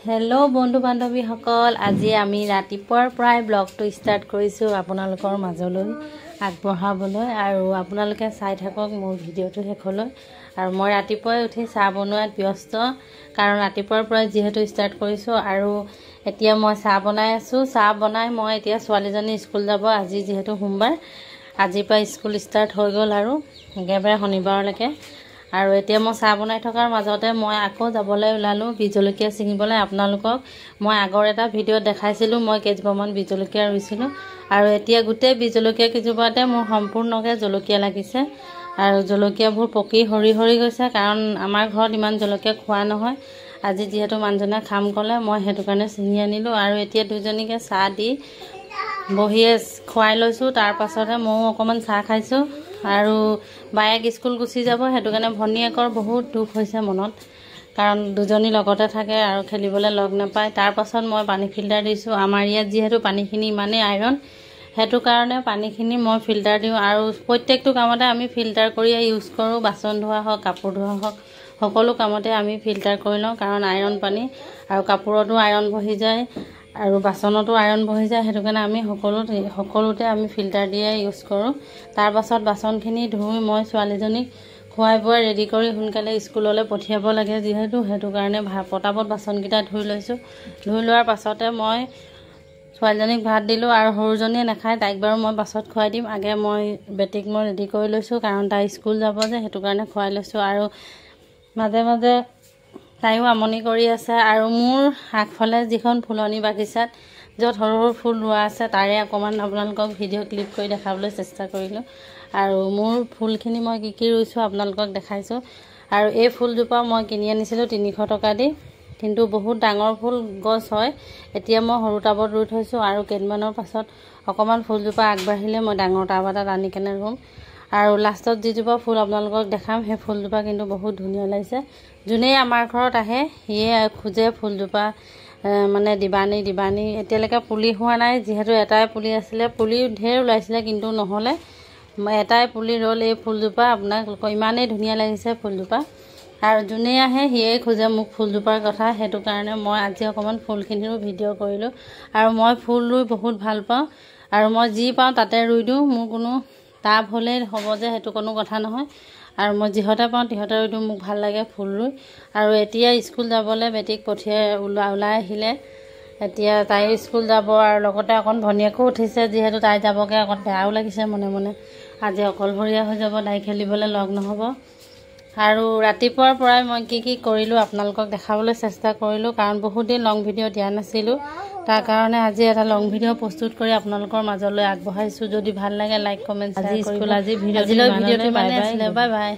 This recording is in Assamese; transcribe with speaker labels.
Speaker 1: হেল্ল' বন্ধু বান্ধৱীসকল, আজি আমি ৰাতিপুৱাৰ পৰাই ব্লগটো ষ্টাৰ্ট কৰিছোঁ আপোনালোকৰ মাজলৈ আগবঢ়াবলৈ। আৰু আপোনালোকে চাই থাকক মোৰ ভিডিঅ'টো শেষলৈ। আৰু মই ৰাতিপুৱাই উঠি চাহ বনোৱাত ব্যস্ত, কাৰণ ৰাতিপুৱাৰ পৰাই যিহেতু ষ্টাৰ্ট কৰিছোঁ। আৰু এতিয়া মই চাহ বনাই আছোঁ। চাহ বনাই মই এতিয়া ছোৱালীজনী স্কুল যাব। আজি যিহেতু সোমবাৰ, আজিৰ পৰা স্কুল ষ্টাৰ্ট হৈ গ'ল আৰু একেবাৰে শনিবাৰলৈকে। আৰু এতিয়া মই চাহ বনাই থকাৰ মাজতে মই আকৌ যাবলৈ ওলালোঁ বিহ জলকীয়া ছিঙিবলৈ। আপোনালোকক মই আগৰ এটা ভিডিঅ'ত দেখাইছিলোঁ, মই কেইজোপামান বিহ জলকীয়া ৰুইছিলোঁ। আৰু এতিয়া গোটেই বিহ জলকীয়া কেইজোপাতে মোৰ সম্পূৰ্ণকৈ জলকীয়া লাগিছে। আৰু জলকীয়াবোৰ পকি সৰি সৰি গৈছে, কাৰণ আমাৰ ঘৰত ইমান জলকীয়া খোৱা নহয়। আজি যিহেতু মানুহজনে খাম ক'লে, মই সেইটো কাৰণে ছিঙি আনিলোঁ। আৰু এতিয়া দুজনীকে চাহ দি বহিয়ে খুৱাই লৈছোঁ, তাৰ পাছতহে ময়ো অকণমান চাহ খাইছোঁ। আৰু বায়েক স্কুল গুচি যাব, সেইটো কাৰণে ভনীয়েকৰ বহুত দুখ হৈছে মনত, কাৰণ দুজনী লগতে থাকে আৰু খেলিবলৈ লগ নাপায়। তাৰ পাছত মই পানী ফিল্টাৰ দিছোঁ। আমাৰ ইয়াত যিহেতু পানীখিনি ইমানেই আইৰণ, সেইটো কাৰণে পানীখিনি মই ফিল্টাৰ দিওঁ। আৰু প্ৰত্যেকটো কামতে আমি ফিল্টাৰ কৰিয়ে ইউজ কৰোঁ, বাচন ধোৱা হওক, কাপোৰ ধোৱা হওক, সকলো কামতে আমি ফিল্টাৰ কৰি লওঁ। কাৰণ আইৰণ পানী আৰু কাপোৰতো আইৰণ বহি যায় আৰু বাচনতো আইৰণ বহি যায়, সেইটো কাৰণে আমি সকলোতে আমি ফিল্টাৰ দিয়ে ইউজ কৰোঁ। তাৰপাছত বাচনখিনি ধুই মই ছোৱালীজনীক খুৱাই বোৱাই ৰেডি কৰি সোনকালে স্কুললৈ পঠিয়াব লাগে যিহেতু, সেইটো কাৰণে পটাপট বাচনকেইটা ধুই লৈছোঁ। ধুই লোৱাৰ পাছতে মই ছোৱালীজনীক ভাত দিলোঁ। আৰু সৰুজনীয়ে নাখায়, তাইক বাৰু মই পাছত খুৱাই দিম। আগে মই বেটিক মই ৰেডি কৰি লৈছোঁ, কাৰণ তাই স্কুল যাব যে, সেইটো কাৰণে খুৱাই লৈছোঁ। আৰু মাজে মাজে তাইও আমনি কৰি আছে। আৰু মোৰ আগফালে যিখন ফুলনি বাগিচাত য'ত সৰু সৰু ফুল ৰোৱা আছে, তাৰে অকণমান আপোনালোকক ভিডিঅ' ক্লিপ কৰি দেখাবলৈ চেষ্টা কৰিলোঁ। আৰু মোৰ ফুলখিনি মই কি কি ৰুইছোঁ আপোনালোকক দেখাইছোঁ। আৰু এই ফুলজোপা মই কিনি আনিছিলোঁ 300 টকা দি, কিন্তু বহুত ডাঙৰ ফুল গছ হয়। এতিয়া মই সৰু টাবত ৰুই থৈছোঁ, আৰু কেইদিনমানৰ পাছত অকণমান ফুলজোপা আগবাঢ়িলে মই ডাঙৰ টাব এটাত আনি কেনে ৰুম। আৰু লাষ্টত যিজোপা ফুল আপোনালোকক দেখাম, সেই ফুলজোপা কিন্তু বহুত ধুনীয়া লাগিছে। যোনেই আমাৰ ঘৰত আহে সিয়ে খোজে ফুলজোপা মানে দিবানি দিবানি। এতিয়ালৈকে পুলি হোৱা নাই, যিহেতু এটাই পুলি আছিলে, পুলি ঢেৰ ওলাইছিলে কিন্তু নহ'লে, এটাই পুলি ৰ'ল। এই ফুলজোপা আপোনালোকৰ ইমানেই ধুনীয়া লাগিছে ফুলজোপা, আৰু যোনেই আহে সিয়ে খোজে মোক ফুলজোপাৰ কথা। সেইটো কাৰণে মই আজি অকণমান ফুলখিনিৰো ভিডিঅ' কৰিলোঁ। আৰু মই ফুল ৰুই বহুত ভাল পাওঁ, আৰু মই যি পাওঁ তাতে ৰুই দিওঁ। মোৰ কোনো টাব হ'লেই হ'ব যে সেইটো কোনো কথা নহয়, আৰু মই যিহতে পাওঁ তিহতে ৰুই দিওঁ, মোক ভাল লাগে ফুল ৰুই। আৰু এতিয়া স্কুল যাবলৈ বেটিক পঠিয়াই ওলাই আহিলে, এতিয়া তাই স্কুল যাব। আৰু লগতে অকণ ভনীয়েকো উঠিছে, যিহেতু তাই যাবগৈ, অকণ বেয়াও লাগিছে মনে মনে, আজি অকলশৰীয়া হৈ যাব, তাই খেলিবলৈ লগ নহ'ব। আৰু ৰাতিপুৱাৰ পৰাই মই কি কি কৰিলোঁ আপোনালোকক দেখাবলৈ চেষ্টা কৰিলোঁ, কাৰণ বহুত দিন লং ভিডিঅ' দিয়া নাছিলোঁ, তাৰ কাৰণে আজি এটা লং ভিডিঅ' প্ৰস্তুত কৰি আপোনালোকৰ মাজলৈ আগবঢ়াইছোঁ। যদি ভাল লাগে লাইক কমেণ্ট শ্বেয়াৰ কৰিব। আজিলৈ ভিডিঅ'টো ইমানেই আছিলে, বাই বাই।